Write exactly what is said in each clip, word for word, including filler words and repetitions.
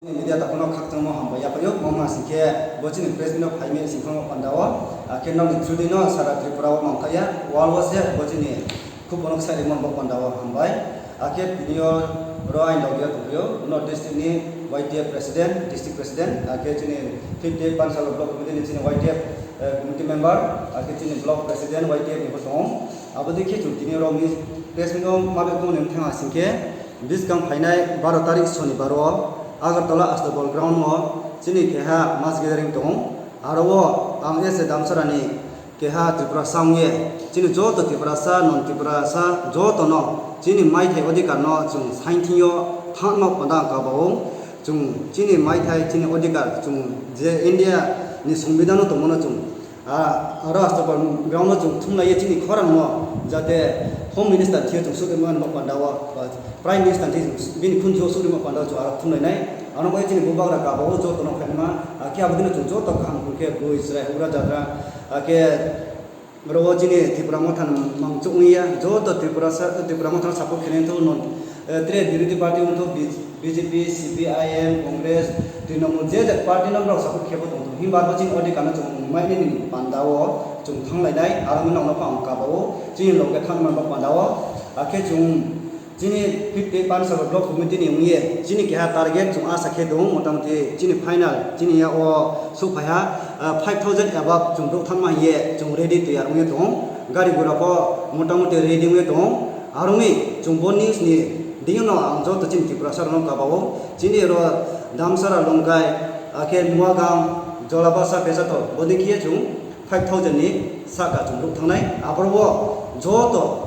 Media takhukno khakchangma hambai yaphaio, mama singkhe bo chini press meet no phaimani singkhe pandao, akhe nokni through dino sara Tripura o mangthaya, world o se bo chini khub ono sai rimon bo pandao hambai. Akhe tini o ro ain dogya tongphio, North District ni Y T F President, District President, akhe chini fifty Pansalo Block Committee ni chini Y T F, eh, Committee Member, akhe chini Block President Y T F ni bo tongo. Abo dei khe chwng tini ro mi press meet o ma bai kung ning thang asing khe, bwskang phainai baro tarik Sonibar o Agartala Astabal Ground o chini keha mass gathering tongo. Aro o ang S A Damsara ni keha Tripurasa wngye, chini joto Tripurasa, non Tripurasa jotono chini maithai odhikar no chwng sainthingyo thangma panda ang kabao. Chwng chini maithai, chini odhikar, chwng je India ni Songbidan o tongmano chwng, ah, aro Astabal ground o chwng thumlaiye chini khorang no, jate Home Minister thiyo chwng sugwi mano panda o, Prime Minister thik bini khunju o suri ma panda chwng aro thumlainai. Ano bai chini bubagra kabo o joto no khaima. Akhe abodino chwng joto kaham khe bui chwrai hugra jatra. Akhe ro chini Tipra Motha ni mang chwngya joto Tripura sa, Tipra Motha no support khainai to non, eh, tre birodhi party wngtho B J P, C P I M, Congress, Trinamool je je party no borok support khebo tongtho. Himba bo chini odhikar no chwng mai nini panda o chwng thanglainai. Aro no no pang kabo o chini loge thangma panda o. Akhe chwng Chini fifty Pansalo Block Committee ni wngye, chini keha target chwng asa khe tongo, motamoti chini final, chini ya o suk phaiha, ah, five thousand above chwng dok thanma hiye chwng ready toyar wngye tongo. Gari gura pho motamoti ready wngye tongo. Aroni chwng bo news ni dino ang joto chini Tiprasa rokno kabao, chini ro Damsara, Longkai, akhe Nuagaon, Jolabasa, Pesato, bodi khiye chwng five thousand ni saka chwng ruk thangnai. Aphuru o joto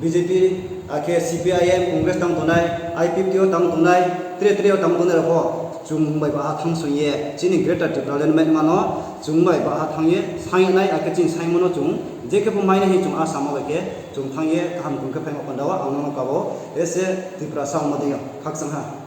B J P, akhe C P I M, Congress tang tongnai, I P F T o tang tongnai, tre tre o tang tongnai rok bo chwng bai baha thang songye chini Greater Tipraland mai mano chwng bai baha thangye sangnai, akhe chini saimano chwng je khe bo mai nai chwng asamo bai khe chwng thangye kaham tong khe phaima panda o ang nono kabo ese Tiprasa wngma dei khakchang ha.